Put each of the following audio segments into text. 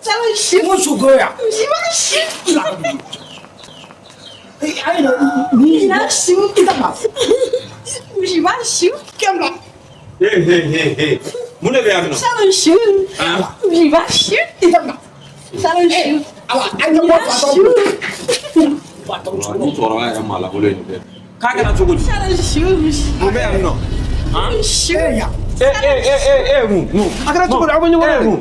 N ko su ko yan. Ayi ni i ta ma. Kɛmɛ. Hey, hey, hey, hey. Mun de bɛ yan nɔ? I ta ma. Ala an ɲɛ bɔ fatɔ bolo. Fatɔ Ni cɛkɔrɔba yɛrɛ maa lankolon ye nin bɛɛ. K'a kɛra cogo di? Mun bɛ yan nɔ? E yan. E e e e e mun mun. A kɛra cogo di aw bɛ ɲɔgɔn E na mun.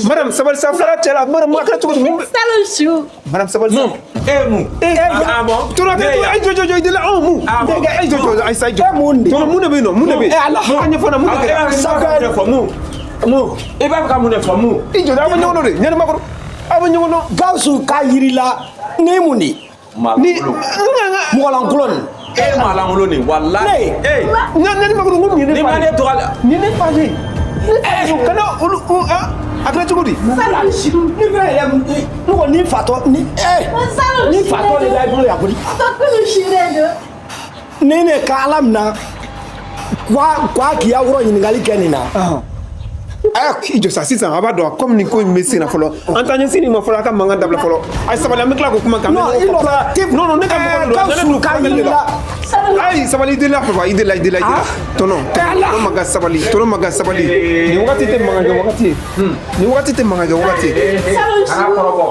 Madame sabali sa fara cɛ la madame a kɛra cogo di mun bɛ madame sabali sa Mun e mun. Eh, Ah bon? Tɔnɔ Ne kɛ ye yan. ayi jɔ jɔ jɔ i deli anw mun Ah bon? ayi jɔ jɔ ayi sa jɔ E mun de? Tɔnɔ mun de bɛ yen nɔ mun de bɛ yen Eh, Ala. a ɲɛfɔ na mun de Ah, e kɛra b'a fɛ ka mun de fɔ mun? Mun. I b'a fɛ ka mun de fɔ mun? I jɔ aw bɛ ɲɔgɔn dɔn de ɲani makɔrɔ aw bɛ ɲɔgɔn dɔn Gawusu ka yiri la ni mun de? Maa ni lankolon. Mɔgɔlankolon nin. E maa lankolon nin walahi. Ne. E. ɲani makɔrɔ n ko nin ye Ni ne ma fa ne ye tɔgɔ la. nin ye ne fa ye ne kana olu a kɛra cogo di Ni fɛn yɛrɛ ne ko ni fatɔ ni ni fatɔ de la i bolo yan koyi. Ni ne ka Ala minɛ kwa k'i ya yɔrɔ ɲininkali kɛ nin na. I jɔ sa sisan a b'a dɔn komi nin ko in bɛ sen na fɔlɔ an t'an ɲɛsin nin ma fɔlɔ a ka mankan dabila fɔlɔ a ye sabali an bɛ tila k'o kuma kan Non, i nɔfɛ. non non ne ka mɔgɔ de don ne Gawusu don ka furakɛli de yiri la la. ayi sabali i delila papa i delila i delila i delila tɔnɔ tɔnɔ maga sabali tɔnɔ maga sabali nin wagati tɛ mankan kɛ wagati ye nin wagati tɛ mankan kɛ wagati ye A ka kɔrɔbɔ.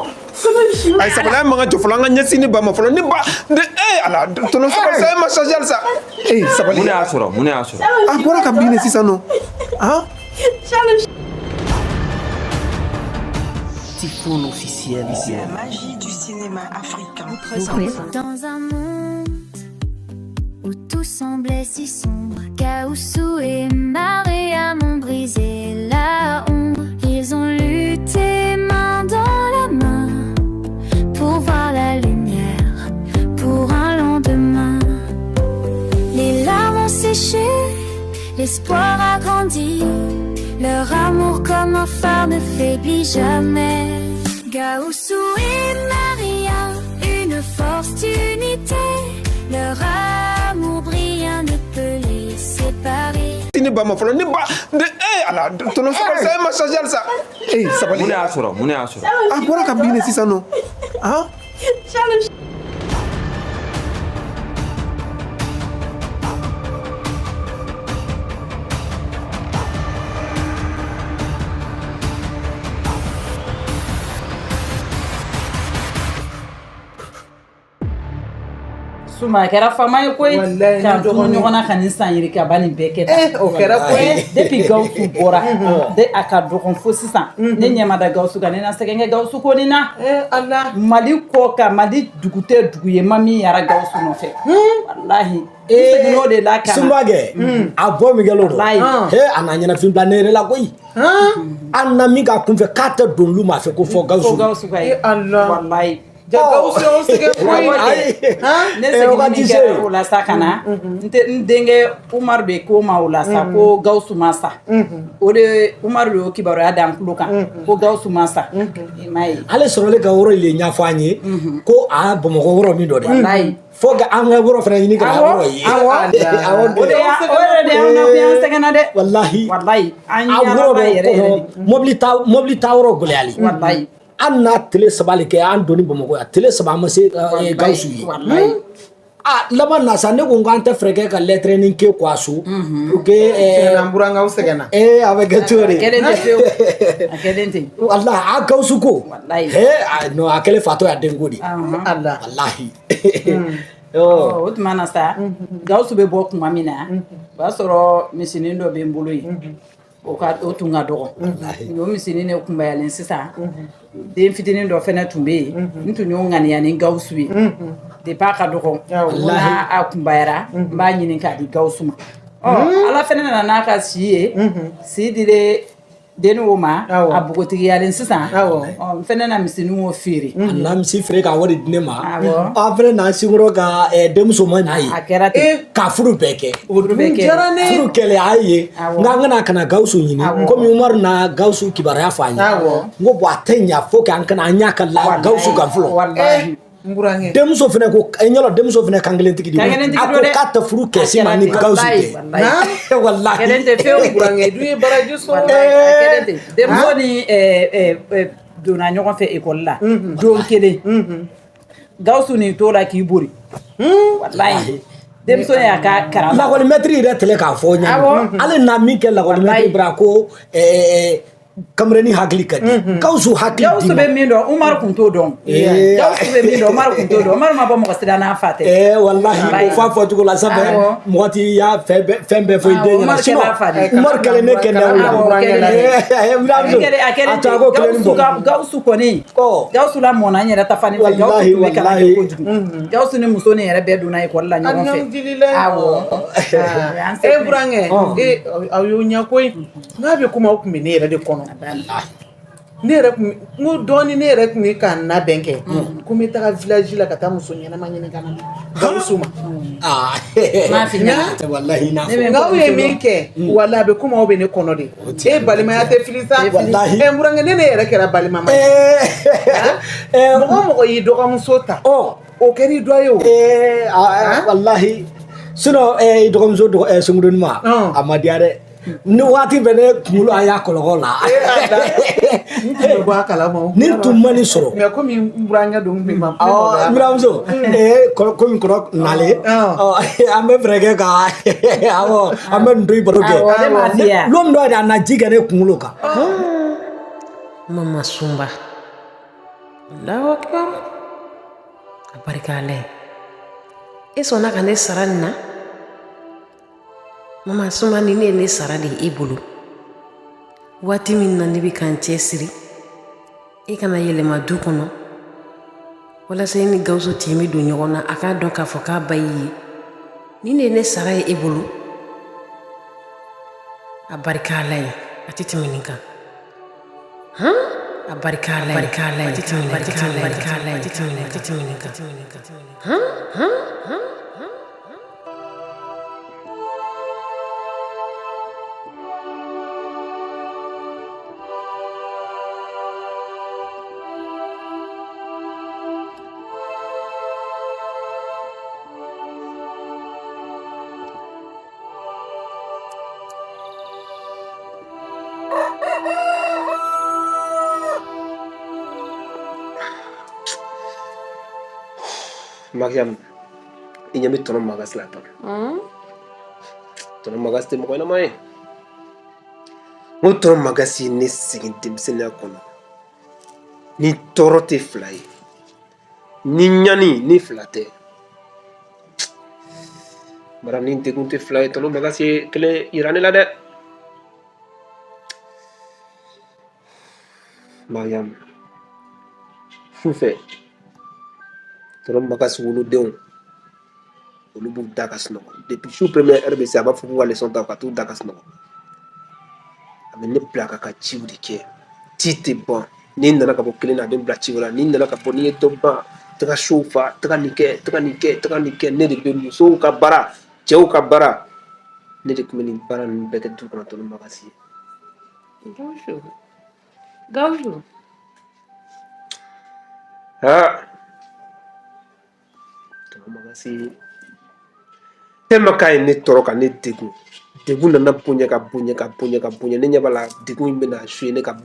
ayi sabali a ye mankan jɔ fɔlɔ an ka ɲɛsin ne ba ma fɔlɔ ne ba ne ee ala tɔnɔ sabali sa e ma changer halisa ee sabali Mun de y'a sɔrɔ? Mun de y'a sɔrɔ? A bɔra ka bin de sisan nɔ han. Tifoun officiel. La magie du cinéma africain. Dans un monde où tout semblait si sombre, Gaoussou et Mariam ont brisé la ombre. Ils ont lutté main dans la main pour voir la lumière, pour un lendemain. Les larmes ont séché, l'espoir a grandi. Leur amour comme un phare ne faiblit jamais. Gaoussou et Maria, une force d'unité. Leur amour brillant ne peut les séparer. Ne ba ma fɔlɔ ne ba ne ee ala tɔnɔ sabali sa e ma changer halisa ee sabali Mun de y'a sɔrɔ? Mun de y'a sɔrɔ? A bɔra ka bin de sisan nɔ han. Suma a kɛra fama ye koyi. Walayi, K'an ne tunu dɔgɔnin. ɲɔgɔn na ka nin san yirikaba nin bɛɛ kɛ tan. Eh, o kɛra koyi. Depuis Gawusu bɔra de a ka dɔgɔn fo sisan ne ɲɛ ma da Gawusu kan ne na sɛgɛn kɛ Gawusu ko nin na. Eh, Ala. Mali kɔ kan Mali dugu tɛ dugu ye ma min yara Gawusu nɔfɛ. Walahi. N seginn'o de la ka na. Sunbakɛ a bɔ min kɛlen don. Walayi. He a na ɲɛnafin bila ne yɛrɛ la koyi. An na min k'a kunfɛ k'a tɛ don lu ma fɛ ko fɔ Fo Gawusu. Gawusu ka ye. Eh, Ala. Walayi. Ja Gawusu y'aw sɛgɛn koyi. Ayi. Ne Eh, seginni wagati min se. kɛra o la sa ka na n tɛ n denkɛ Umaru de ko ma o la sa ko Gawusu ma sa o de Umaru de y'o kibaruya da n tulo kan ko Gawusu ma sa i m'a ye. Ale sɔrɔlen ka yɔrɔ in de ɲɛfɔ an ye ko a Bamakɔ yɔrɔ min dɔ dɛ. Walayi. Fo ka an ka yɔrɔ fana ɲini ka na Awɔ, yɔrɔ ye. awɔ. Awɔ. O de y'a o yɛrɛ de y'an na an sɛgɛnna dɛ. Walahi. Walayi an A yala yɔrɔ ba dɔ yɛrɛ yɛrɛ de. mobili ta yɔrɔ gɛlɛyali. Walayi. An n'a tile saba de kɛ an donni Bamakɔ yan tile saba an ma se Gawusu ye. Walayi. A laban na sa ne ko n k'an tɛ fɛɛrɛ kɛ ka lettre nin kɛ quoi so. Pour que Tiɲɛna n burankaw sɛgɛnna. ee a bɛ kɛ cogo di. A kɛlen tɛ fiyewu a kɛlen tɛ. Walahi a Gawusu ko. Walayi. He non a kɛlen fatɔ y'a den ko de. Ala. Walahi. Ɔ, o tuma na sa Gawusu bɛ bɔ tuma min na o y'a sɔrɔ misinin dɔ bɛ n bolo yen o ka o tun ka dɔgɔ o misinin de kunbayalen sisan den fitinin dɔ fɛnɛ tun bɛ yen n tun y'o ŋaniya ni Gawusu ye depuis a ka dɔgɔ Awɔ. n ko n'a a kunbayara n b'a ɲini k'a di Gawusu ma ɔ Ala fɛnɛ nana n'a ka si ye si dilen denni o ma Awɔ. a npogotigiyalen sisan Awɔ. ɔ n fɛnɛ na misinin o feere. A na misi feere k'a wari di ne ma. Awɔ. An fɛnɛ n'an sinkɔrɔ ka denmuso ma n'a ye. A kɛra ten. Ka furu bɛɛ kɛ. O dun bɛɛ kɛ. diyara ne ye. Furu kɛlen a ye. Awɔ. N k'an kana ka na Gawusu ɲini. Awɔ. Komi Umaru na Gawusu kibaruya fɔ an ye. Awɔ. N ko bon a tɛ ɲa fo k'an kana an ɲa ka la Gawusu kan fɔlɔ. Walahi. N burankɛ. Denmuso fɛnɛ ko ɲɔlɔ denmuso fɛnɛ kan kelen tigi de. Kan kelen tigi A don ko dɛ. k'a tɛ furu kɛsi ma ni Gawusu Walayi, tɛ. walayi. Walahi. Kelen tɛ fiyewu. N burankɛ dun ye baraji sɔrɔ. Walayi, a kelen tɛ. Denmuso ni donna ɲɔgɔn fɛ ekɔli la don kelen, Gawusu nin t'o la k'i bori, walayi, denmisɛn y'a ka kalan. Lakɔlimɛtiri yɛrɛ tɛlɛ k'a fɔ ɲɛna. Hali n'a min kɛ lakɔlimɛtiri bara ko kamerani hakili ka di, Gawusu hakili. Gawusu bɛ min dɔn, Umaru kun t'o dɔn. Gawusu bɛ min dɔn, Umaru kun t'o dɔn. Umaru ma bɔ mɔgɔ si la n'a fa tɛ. Walahi, o f'a fɔcogo la sanfɛ, mɔgɔ t'i ya fɛn bɛɛ fɔ i den ɲɛna, sinon Umaru kɛlen ne kɛnɛ o la. A to a ko kelen bɔ. Gawusu kɔni, Gawusu la mɔnna n yɛrɛ ta fani fɛ. Gawusu tun bɛ kalan kɛ kojugu. Gawusu ni muso ni yɛrɛ bɛɛ donna ekɔli la ɲɔgɔn fɛ. Awɔ. E burankɛ, e aw y'o ɲɛ koyi. N'a bɛ komi aw tun bɛ ne yɛrɛ de kɔnɔ. Ne yɛrɛ kun, n ko dɔɔni, ne yɛrɛ tun bɛ ka n labɛn kɛ ko n bɛ taga village la ka taa muso ɲɛnama ɲini ka na Gawusu ma. Nka aw ye min kɛ, wala a bɛ komi aw bɛ ne kɔnɔ de. E balimaya tɛ fili sa. E n burankɛ, ne yɛrɛ kɛra balimama ye. Mɔgɔ o mɔgɔ y'i dɔgɔmuso ta, o kɛr'i dɔ ye o. Walahi, sinon i dɔgɔmuso sunkurunin ma, a ma diya dɛ. Ni waati bɛ ne kunkolo a y'a kɔlɔkɔ la. N tun bɛ bɔ a kalama. Ni tun ma nin sɔrɔ. Mais komi n burankɛ don, n bɛ ma. N buramuso, komi kɔrɔ nalen, an bɛ fɛɛrɛ kɛ ka, awɔ, an bɛ nin to i baro kɛ. Lon dɔ yɛrɛ a na ji kɛ ne kunkolo kan. Mama Sunba, Allahu akbar, a barika Ala ye, e sɔnna ka ne sara nin na. Mama Sunba, ni ne ye ne sara de ye e bolo waati min na, ne bɛ ka n cɛ siri e kana yɛlɛma du kɔnɔ walasa e ni Gawusu tin bɛ don ɲɔgɔn na, a k'a dɔn k'a fɔ k'a ba y'i ye. Ni ne ye ne sara ye e bolo, a barika Ala ye, a tɛ tɛmɛ nin kan. Han, a barika Ala ye, barika Ala ye, a tɛ tɛmɛ, barika Ala ye, barika Ala ye, a tɛ tɛmɛ, a tɛ tɛmɛ nin kan. Han han han. Mariam, i ɲɛ bɛ tɔnɔ Magasi la tan. Tɔnɔ Magasi tɛ mɔgɔ ɲɛnama ye. N ko tɔnɔ Magasi ye ne segin denmisɛnninya kɔnɔ. Ni tɔɔrɔ tɛ fila ye, ni ɲani ni fila tɛ. Mariam, ni degun tɛ fila ye, tɔnɔ Magasi ye kelen yira ne la dɛ. Mariam, sufɛ tɔnɔ Magasi wolodenw olu b'u da ka sunɔgɔ. Depuis su première heure bɛ se, a b'a fɔ k'u ka leçon ta ka t'u da ka sunɔgɔ. A bɛ ne bila ka ciw de kɛ, ci tɛ ban. N'i nana ka bɔ kelen na, a bɛ n bila ci wɛrɛ la. N'i nana ka bɔ, n'i ye dɔ ban, taga sow fa, taga nin kɛ, taga nin kɛ, taga nin kɛ. Ne de bɛ musow ka baara, cɛw ka baara, ne de tun bɛ nin baara ninnu bɛɛ kɛ du kɔnɔ, tɔnɔ Magasi ye. Gawusu, Gawusu. Aa, tɔnɔ Magasi tellement k'a ye ne tɔɔrɔ ka ne degun, degun nana bonya ka bonya ka bonya ka bonya. Ne ɲɛ b'a la, degun in bɛna jouer ne ka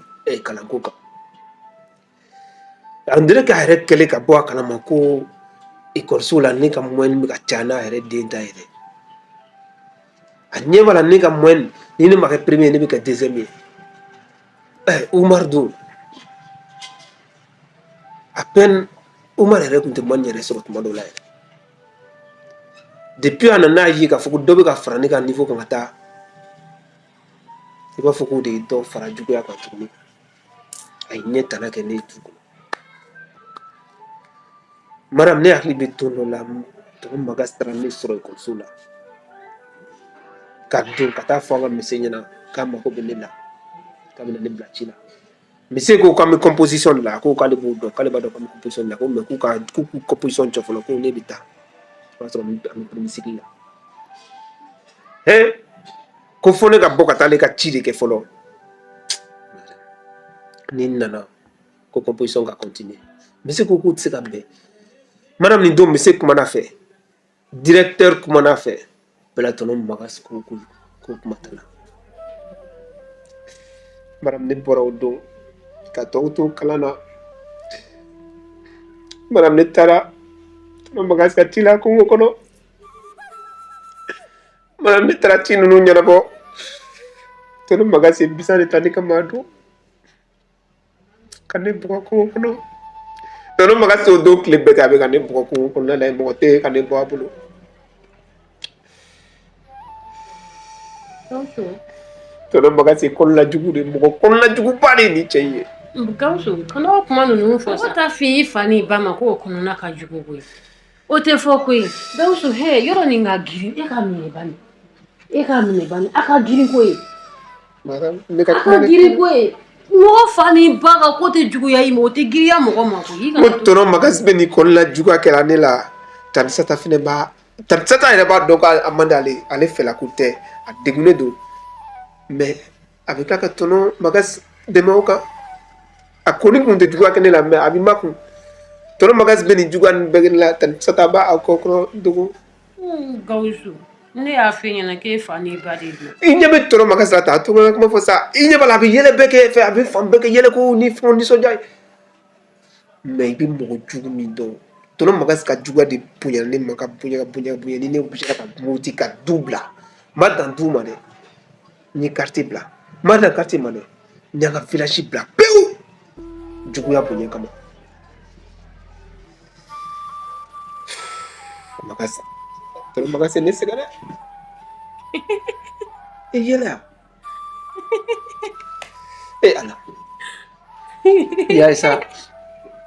kalanko kan. On dirait k'a yɛrɛ kɛlen ka bɔ a kalama ko ekɔliso la, ne ka moyenne bɛ ka caya n'a yɛrɛ den ta yɛrɛ. A ɲɛ b'a la, ne ka moyenne, ni ne ma kɛ premier, ne bɛ kɛ deuxième ye. Umar dun, à peine Umar yɛrɛ tun tɛ moyenne yɛrɛ sɔrɔ tuma dɔw la yɛrɛ. Depuis a nana ye k'a fɔ ko dɔ bɛ ka fara ne ka niveau kan ka taa, i b'a fɔ k'o de ye dɔ fara juguya kan tuguni. A ye ɲɛ tana kɛ ne ye du kɔnɔ. Mariam, ne hakili bɛ don dɔ la, tɔnɔ Magasi taara ne sɔrɔ ekɔliso la ka don ka taa fɔ an ka monsieur ɲɛna k'a mako bɛ ne la, k'a bɛna ne bila ci la. Monsieur ko k'an bɛ composition de la, a ko k'ale b'o dɔn, k'ale b'a dɔn k'an bɛ composition de la, ko mais k'u composition jɔ fɔlɔ, ko ne bɛ taa. O y'a sɔrɔ an bɛ premier cycle la. He, ko fo ne ka bɔ ka taa ale ka ci de kɛ fɔlɔ. Ni n nana, ko composition ka continuer. Monsieur ko k'u tɛ se ka bɛn. Madame, nin don monsieur kumana fɛ, directeur kumana fɛ, bɛɛ la tɔnɔ Magasi ko kuma t'a la. Madame, ne bɔra o don. Ka tɔw to kalan na. Madame ne taara tonton Magasi ka ci la kungo kɔnɔ. Madame ne taara ci ninnu ɲɛnabɔ. Tonton Magasi ye bisan de ta ne kama don. Ka ne bugɔ kungo kɔnɔ. Tonton Magasi o don tile bɛɛ kɛ a bɛ ka ne bugɔ kungo kɔnɔna la yen, mɔgɔ tɛ ka ne bɔ a bolo. Tonton Magasi kɔnɔna jugu de, mɔgɔ kɔnɔna juguba de ye nin cɛ in ye. Gawusu, kana o kuma ninnu fɔ sa. Mɔgɔ t'a f'i i fa n'i ba ma k'o kɔnɔna ka jugu koyi. O tɛ fɔ koyi. Gawusu, he, yɔrɔ nin ka girin, e k'a minɛ bani. E k'a minɛ bani, a ka girin koyi. Ne ka A ka girin koyi. Mɔgɔ fa n'i ba ka ko tɛ juguya i ma, o tɛ girinya mɔgɔ ma koyi. Ko tonton Magasi bɛ nin kɔnɔna juguya kɛra ne la. Tanti Sata fɛnɛ b'a, Tanti Sata yɛrɛ b'a dɔn k'a man di ale ye, ale fɛla ko tɛ, a degunnen don. Mais a bɛ tila ka tonton Magasi dɛmɛ o kan. A kɔni kun tɛ juguya kɛ ne la, mais a bɛ makun. Tonton Magasi bɛ nin juguya nin bɛɛ kɛ ne la, Tanti Sata b'a a kɔ kɔrɔ dogo. Gawusu, ne y'a f'i ɲɛna k'e fa n'i ba de don. I ɲɛ bɛ tonton Magasi la tan, a to n ka kuma fɔ sa. I ɲɛ b'a la, a bɛ yɛlɛ bɛɛ kɛ fɛ, a bɛ fan bɛɛ kɛ yɛlɛko ni fɛnw nisɔndiya ye. Mais i bɛ mɔgɔ jugu min dɔn, tonton Magasi ka juguya de bonyana ne ma ka bonya ka bonya ka bonya ni ne obligé ka muruti ka du bila. N ma dan du ma dɛ, n ye quartier bila. N ma dan quartier ma dɛ, n y'an ka village bila pewu juguya bonya kama. Magasi, tonton Magasi ne sɛgɛn dɛ. I yɛlɛ yan. E Ala. I y'a ye sa,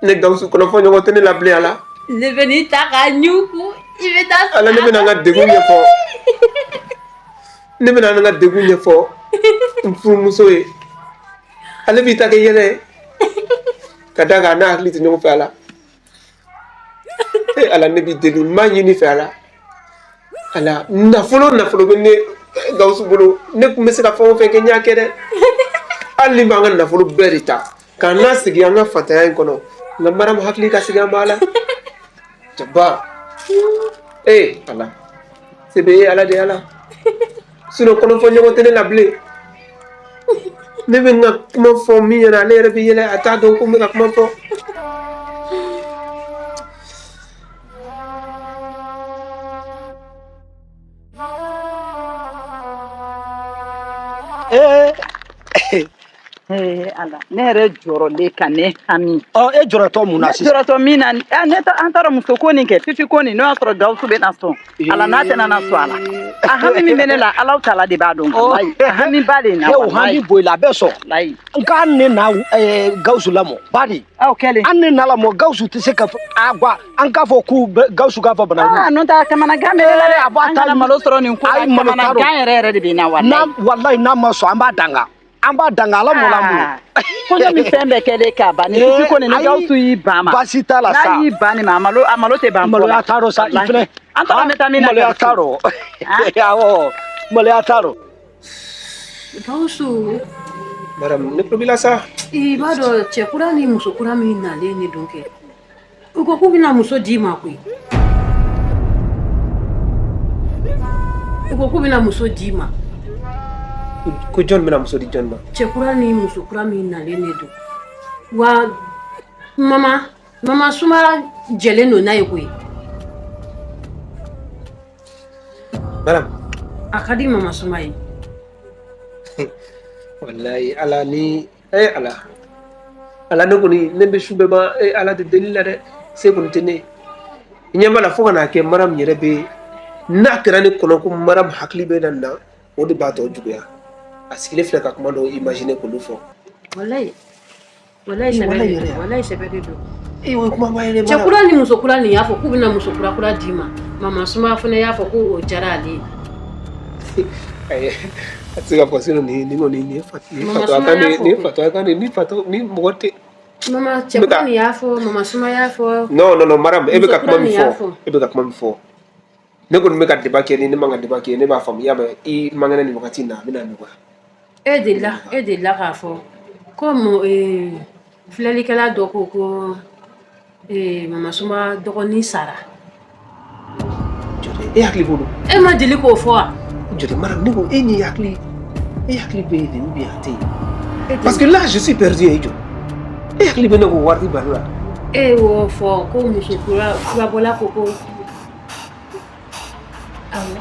ne Gawusu kɔnɔfɔ ɲɔgɔn tɛ ne la bilen Ala. Ne bɛ n'i ta k'a ɲugu, i bɛ taa. Ala, ne bɛna n ka degun ɲɛfɔ. Ne bɛna n ka degun ɲɛfɔ n furumuso ye. Ale b'i ta kɛ yɛlɛ ye. Ka d'a kan a n'a hakili tɛ ɲɔgɔn fɛ Ala. E Ala, ne b'i deli, n b'a ɲini fɛ Ala. Ala, nafolo nafolo bɛ ne Gawusu bolo, ne tun bɛ se ka fɛn o fɛn kɛ, n y'a kɛ dɛ. Hali ni b'an ka nafolo bɛɛ de ta k'an lasegin an ka fatanya in kɔnɔ, nka Mariam hakili ka segin an ma Ala. Jaba, ee Ala, se bɛ e Ala de Ala. Sinon kɔnɔfɔ ɲɔgɔn tɛ ne la bilen. Ne bɛ n ka kuma fɔ min ɲɛna, ale yɛrɛ bɛ yɛlɛ, a t'a dɔn ko n bɛ ka kuma fɔ. Ee Ala, ne yɛrɛ jɔrɔlen ka ne hami. Ɔ, e jɔrɔtɔ mun na sisan? Ne jɔrɔtɔ min na, ne an taara muso ko nin kɛ, fifi ko nin, n'o y'a sɔrɔ Gawusu bɛ na sɔn a la, n'a tɛna na sɔn a la. A hami min bɛ ne la, Alahu taala de b'a dɔn. Walayi, a hami ba de na. E, o hami bɔ i la, a bɛ sɔn. Walayi. Nka an ne na Gawusu lamɔ, bari. Aw kɛlen. An ne na lamɔ, Gawusu tɛ se ka a gwa an k'a fɔ k'u bɛ Gawusu k'a fɔ banaku. Aa, n'o tɛ a kamanagan bɛ ne la dɛ. A b'a An kana malo sɔrɔ nin ko la, Ayi, malo t'a rɔ. kamanagan yɛrɛ yɛrɛ de bɛ n na walayi. N'a walayi n'a ma sɔn, an b'a danga. An b'a danga, Ala mɔla an bolo. Kɔɲɔ min fɛn bɛɛ kɛlen k'a ban, ni fifi ko nin, ni Gawusu y'i ban ma. Baasi t'a la sa. N'a y'i ban nin ma, a malo tɛ ban. Maloya t'a rɔ sa, i fɛnɛ. An t'a dɔn an bɛ taa min na. Maloya t'a rɔ. Awɔ, maloya t'a rɔ. Gawusu. Madame, ne tulo b'i la sa. I b'a dɔn cɛ kura ni muso kura min nalen ne don kɛ. U ko k'u bɛna muso d'i ma koyi. U ko k'u bɛna muso d'i ma. Ko jɔn bɛna muso di jɔn ma? Cɛ kura ni muso kura min nalen ne don. Wa mama Suma jɛlen don n'a ye koyi. Madame. A ka di mama Suma ye. Walayi Ala ni Ala. Ala ne kɔni ne bɛ su bɛɛ ban Ala de deli la dɛ, se kɔni tɛ ne ye. I ɲɛ b'a la fo ka n'a kɛ Mariam yɛrɛ bɛ, n'a kɛra ne kɔnɔ ko Mariam hakili bɛ na na, o de b'a tɔ juguya. A sigilen filɛ ka kuma dɔw imaginer k'olu fɔ. Walayi. Walayi sɛbɛ de don. Walayi sɛbɛ de don. Ee, o ye kumaba ye dɛ. Cɛ kura ni muso kura nin y'a fɔ k'u bɛna muso kura kura d'i ma. Mama Suma fana y'a fɔ ko o diyara ale ye. Ayi, a tɛ se ka fɔ sinon nin nin kɔni nin ye fatɔya kan de ye, nin ye fatɔya kan de ye, ni fatɔ ni mɔgɔ tɛ. Mama, cɛ kura nin y'a fɔ, mama Suma y'a fɔ. Non non non Mariam, e bɛ ka kuma min fɔ, e bɛ ka kuma min fɔ. Ne kɔni bɛ ka débat kɛ, ni ne man ka débat kɛ, ne b'a faamu, i y'a mɛn, i man kɛnɛ nin wagati in na, a bɛna nɔgɔya. E delila k'a fɔ ko filɛlikɛla dɔ ko ko mama Suma dɔgɔnin sara. E hakili b'o don. E ma deli k'o fɔ wa? Jɔde Mariam, ne ko e ni hakili, e hakili bɛ yen de ou bien a tɛ yen? Parce que là je suis perdu, e jɔ. E hakili bɛ ne k'o waati baro la. E y'o fɔ ko muso kura kurabɔla ko. Awɔ.